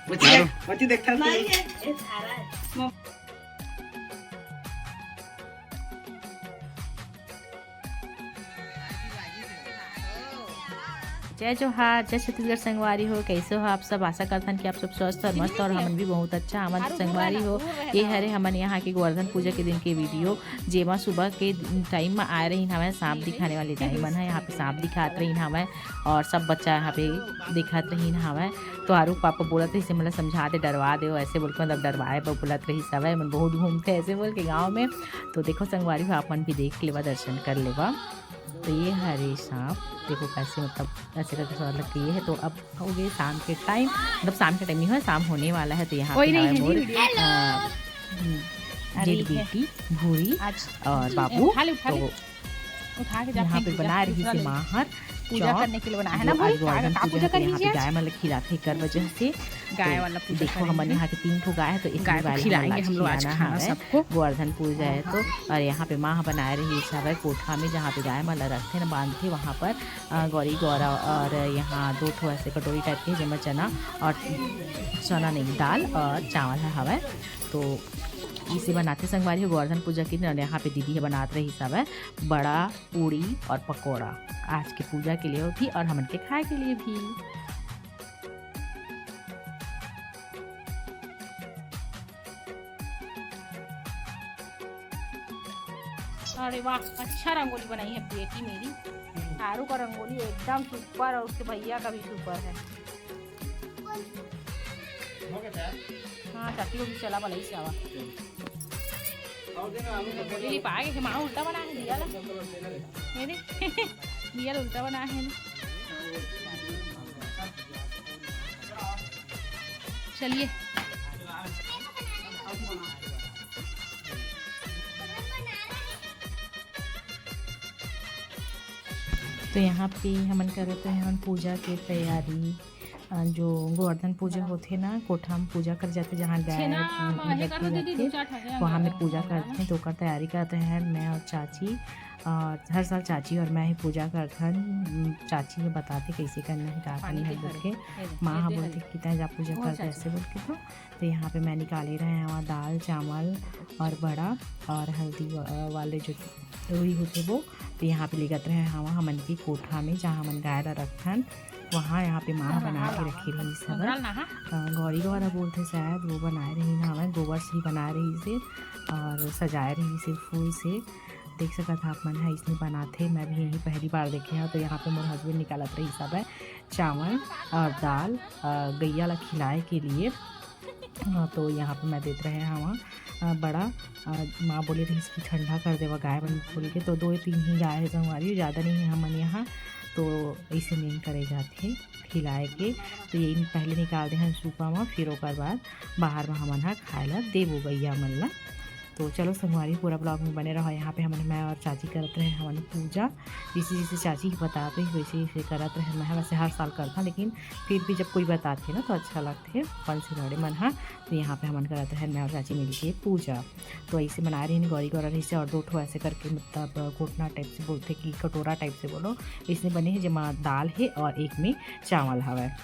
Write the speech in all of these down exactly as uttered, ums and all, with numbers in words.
बच्ची, बच्ची देखता है। जय जोहार, जय छत्तीसगढ़ संगवारी हो। कैसे हो आप सब? आशा करथन कि आप सब स्वस्थ और मस्त, और हमन भी बहुत अच्छा। हमन तो संगवारी हो, ये हरे हमन यहाँ के गोवर्धन पूजा के दिन के वीडियो, जेमा सुबह के टाइम में आए रहिन हवय सांप दिखाने वाले दाई मन ह। यहाँ पे सांप दिखात रहिन हवय और सब बच्चा यहाँ पे दिखत रहिन हवय। तो आरू पापा बोलत रहिस, "मोला समझा दे, डरवा दे," ऐसे बोल के, मतलब डरवाए बर बोलत रहिस हवय। मन बहुत घूमथे ऐसे बोल के गाँव में। तो देखो संगवारी हो, आप मन भी देख लेवा, दर्शन कर लेवा। तो ये हरे सांप, देखो कैसे, मतलब ऐसे करके थोड़ा लग गई है। तो अब हो गए शाम के टाइम, मतलब शाम के टाइम नहीं हुआ, शाम होने वाला है। तो यहाँ पे हमारे मोर, अ, हम्म, अरे जेठ ये बेटी भूरी आज और बाबू, उठा ले, उठा ले। तो उठा के जा यहाँ पे बना रही से माँ हर पूजा करने के लिए बना है ना भाई। आज गोवर्धन पूजा है, तो यहाँ पे गाय मन ल खिलाथे एकर वजह से। गाय वाला पूजा देखो, हमन यहाँ के तीन ठो गाय है, तो एक गाय को खिलाएंगे हम लोग आज खाना सबको। गोवर्धन पूजा है तो। और यहाँ पे माँ बनाए रही सब है कोठा में, जहाँ पे गाय मन ल रखथे ना, बांधथे वहाँ पर, अ, गौरी गौरा। और यहाँ दो ठो ऐसे कटोरी टाइप के, जेमा चना और, चना नहीं, दाल और चावल ह हवय। तो इसे बनाथे संगवारी हो गोवर्धन पूजा के दिन। और यहाँ पे दीदी ह बनात रही सब है बड़ा, पूड़ी और पकौड़ा आज के पूजा के लिए भी और हमन के खाए के लिए भी। अरे वाह, अच्छा रंगोली बनाई है बेटी मेरी। आरू का रंगोली एकदम सुपर और उसके भैया का भी सुपर है। हाँ, चाची को भी चला भलाई से आवा। रंगोली लिपा के माँ उल्टा बना है दिया ला। ये देख, दिया ला उल्टा बना है। चलिए। तो यहाँ पे हमन करत रहे हमन पूजा के तैयारी। अ, जो गोवर्धन पूजा होथे ना, कोठा में पूजा करे जाथे, जहाँ गाय, छेना म, मतलब, हे करो दीदी, रखथे, दू चार ठन, वहाँ में पूजा करथे, तो ओकर तैयारी करत रहे मैं और चाची। और हर साल चाची और मैं ही पूजा करथन। उम, चाची ह बताथे कैसे करना है, का करना है बोल के। माँ ह बोलथे कि तैं जा पूजा कर दे, ऐसे बोल के। तो, तो यहाँ पे मैं निकाले रहे हवा दाल, चावल और बड़ा और हल्दी वा-, वाले जो रुई होथे वो। तो यहाँ पे लेगत रहे हवा हमन के कोठा में, जहाँ हमन गाय ला रखथन, वहाँ यहाँ पे माँ ह बना के रखे रहिस हवय। अ, गौरी गौरा बोलथे शायद, वो बनाए रहिन हवय, गोबर से ही बनाए रहिस हे और सजाए रहिस हे फूल से। देख सकत ह आप मन ह, इसने बनाथे। मैं भी यही पहली बार देखे हव। तो यहाँ पे मोर husband निकालत रहिस हवय चावल और दाल, अ, गैया ला खिलाए के लिए। हाँ, तो यहाँ पे मैं देत रहे हवा, अ, बड़ा, अ, माँ बोले रहिस कि ठंडा कर देवा गाय मन बोल के। तो दो तीन ही गाय है संगवारी, ज़्यादा नहीं है हमन यहाँ। तो ऐसे नहीं करे जाथे खिलाए के। तो ये पहले निकाल दे हन सूपा में, फिर ओकर बाद बाहर में हमन ह खाए ला देबो गैया मन ला। तो चलो संगवारी, पूरा vlog में बने रहो। यहाँ पे हमन, मैं और चाची करत रहे हमन पूजा, जैसे जैसे चाची ही बतात रही वैसे वैसे करत रहे। मैं वैसे हर साल करता, लेकिन फिर भी जब कोई बताथे ना तो अच्छा लगथे अपन से बड़े मन ह। तो यहाँ पे हमन करत रहे मैं और चाची मिलके पूजा। तो ऐसे बनाए रहिन गौरी गौरा रहिस हे और दो ठो ऐसे करके, मतलब कोटना टाइप से बोलथे कि कटोरा टाइप से बोलो, इसने बने हे, जेमा दाल हे और एक में चावल हवय।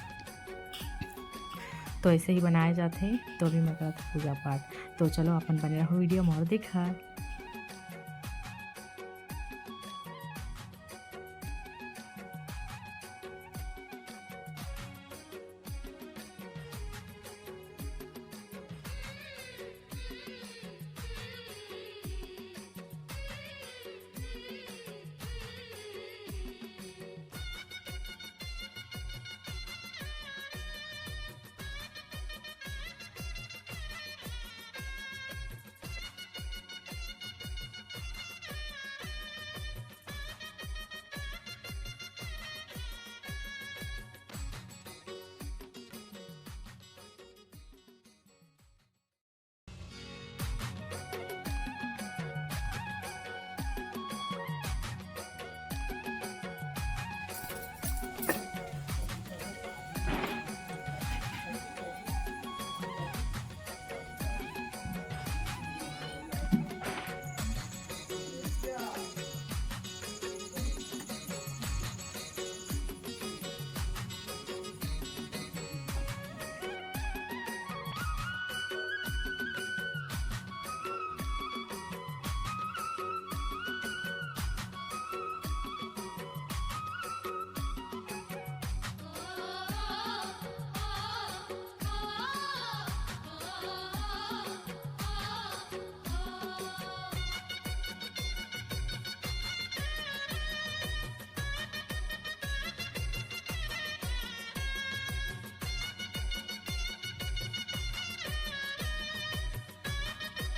तो ऐसे ही बनाए जाथे। तो अभी मैं करत पूजा पाठ। तो चलो अपन बने रहो वीडियो में और देखा।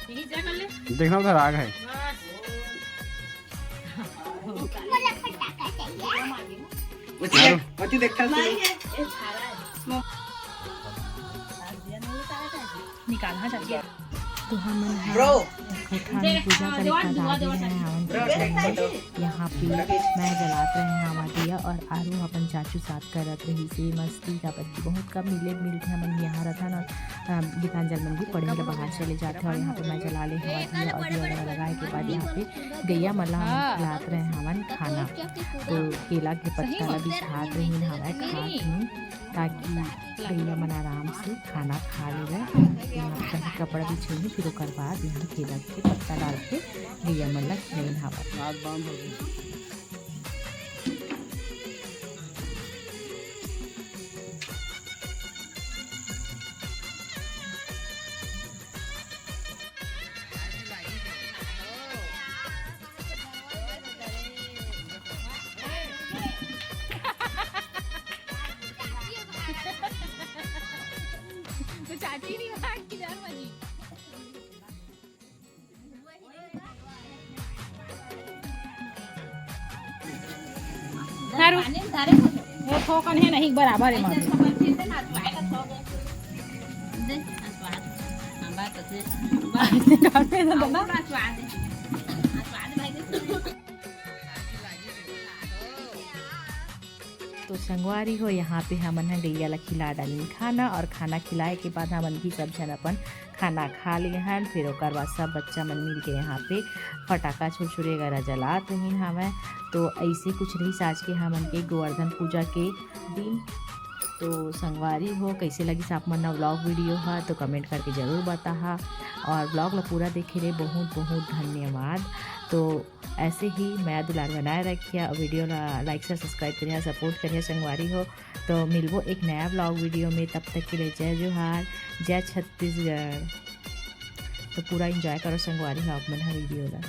देखना उधर आग है। अति देखता निकाल, हाँ चाची। तो हमन ह कोठा में पूजा करे बर आगे हैं हवन कुंड में। यहाँ पे मैं जलात रहे हवा दिया और आरू अपन चाचू साथ करत रही से मस्ती, काबर कि बहुत कम मिले मिलते हमन यहाँ रथन और अ, गीतांजल मन भी पढ़े ला बाहर चले जाथे और यहाँ पे मैं जला ले हवा दिया और दिया लगाए के बाद यहाँ पे गैया मन ला हमन खिलात रहे हवन खाना। तो केला के पत्ता ला भी खात रही हवा खात हूँ ताकि गैया मन आराम से खाना खा लेवे। यहाँ पे पहले कपड़ा बिछेंगे, फिर ओकर बाद यहाँ केला के पत्ता डाल के गैया मन ला खिलाइन हवा। तो चाची नहीं भाग की जान वाली। वो थोकन है नहीं बराबर है मम्मी। तो संगवारी हो, यहाँ पे हमन ह गैया ला खिला डालिन खाना और खाना खिलाए के बाद हमन भी सब झन अपन खाना खा लिए हन। फिर ओकर बाद सब बच्चा मन मिल के यहाँ पे फटाका छुरछुरी वगैरह जलात रहिन हवय। तो ऐसे कुछ रहिस आज के हमन के गोवर्धन पूजा के दिन। तो संगवारी हो, कैसे लगिस आप मन ला vlog video ह तो comment करके जरूर बताहा और vlog ला पूरा देखे ले बहुत बहुत धन्यवाद। तो ऐसे ही मया दुलार बनाए रखिया और video ला like से subscribe करिया, support करिया संगवारी हो। तो मिलबो एक नया vlog video में, तब तक के लिए जय जोहार, जय छत्तीसगढ़। तो पूरा enjoy करो संगवारी हो आप मन ह video ला।